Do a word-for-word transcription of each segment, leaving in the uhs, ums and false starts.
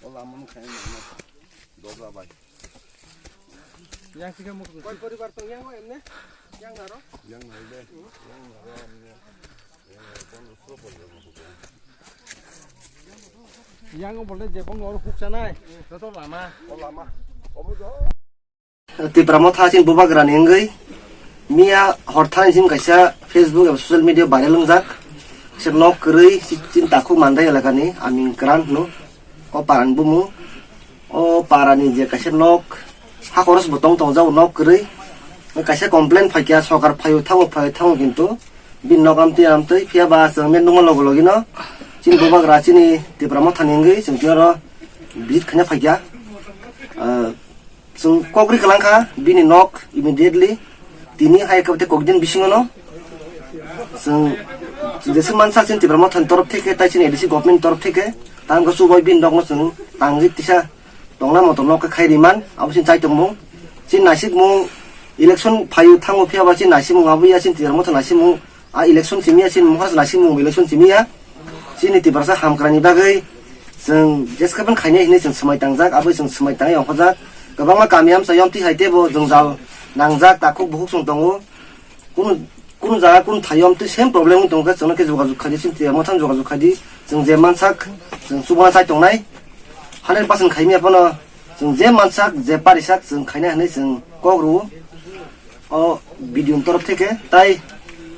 O lama no khaina nang nai. Doga bai. Yang tiga mo. Koi poribar tong yang o emne? Yang naro? Yang nai de. Yang naro emne. Yang nai kon usro poribar mo. Yang o bole je bong nor huk sanai. Joto lama. O lama. Omo jo. Tipra Motha chini bubagrani wngwi miya hor thani chini kaisa Facebook eba social media viral wngjak. Kaisa nok kwrwi chi-, chini takhuk Mandai elakani Aming Kran hwno. O parani bumung. O parani je kaisa nok, ha koros bo tong tongjak o nok kwrwi. Kaisa complain phaikha, sokar phaio thango, phaio thango, kintu bini nok amtwi amtwi phiya ba chwng mia nukma logo logino chini bubagra chini Tipra Mothani wngwi chwng tini oro visit khaina phaikha. Ah, Chwng kok ri kwlang kha bini nok immediately tini hai khe tei kokdin bisingo no chwng jesa mansak chini Tipra Mothani torof theke tai chini A D C government torof theke tamo khe chubai bini nokno chwng tangwi tisa tongna motom nok khe khai riman abo chini chai tongmung chini naisikmung election phaio thango phiya ba chini naisikmung abo ya chini Tipra Mothani naisikmung. A election simi ya, chini mohor naising mung election simi ya. Chini Tiprasa hamkrani bagwi chwng jeskapan khainai hinwi chwng swmai tangjak, abo chwng swmai tangwi ongkhorjak. Kwbangma kami amsa yomti hai tebo jwngjal nangjak, takhuk bukhuk chwng tongo. Kunu, kunu jaga kunu thai yomti same problem wng tongkha, chwngno khe jogajog khaidi, chini Tipra Mothano jogajog khaidi. Chwng je mansak, chwng chubana chai tongnai. Hundred percent khaimya phano chwng je mansak, je parisak, chwng khainai hinwi chwng kok rwo. O video ni torof theke tai,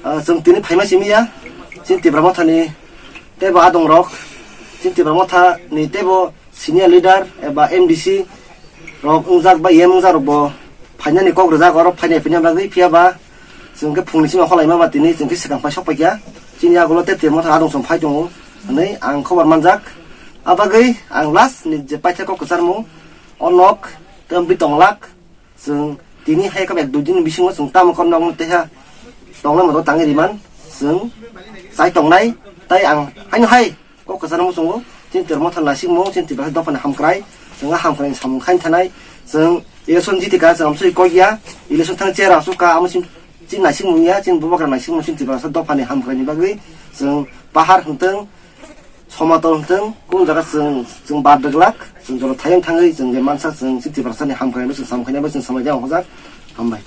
ah, chwng tini phaima simi ya. Chini Tipra Mothani teibo adong rok, chini Tipra Mothani teibo senior leader eba M D C rok wngjak ba E M wngjak rok bo phainani kok rwjak, oro phainai phainai bagwi phiya ba chwng khe phungni simi okhorlaima ba tini chwng khe swkang phai sok paikha. Chini yagulo tei Tipra Motha adong chwng phai tongo hinwi ang khobor manjak. A bagwi ang last ni je paitha kok kwcharmung o nok tei bwtwi tonglak. Chwng tini hai khe ek dui din bisingo chwng tamo kok nokno teha tongnai moto tangwi riman chwng chai tongnai. Tai ang haino hai kok kwcharo muchungo chini Tipra Motha naisingmung chini Tipra dophani hamkrai chwng a hamkrai samung khain thanai chwng election jiti ka chwng amsoi kok ya election thang chair asuk ka amo chini naisingmung ya chini bubagra naisingmung chini Tipra dophani hamkrai ni bagwi chwng pahar hwntwng Somatol hwntwng, kung jaga chwng, chwng bad rwglak, chwng jora thayung thangwi, chwng je mansak, chwng chini Tiprasani hamkrai no chwng samkhainai bai chwng samai jang hojak. Hambai.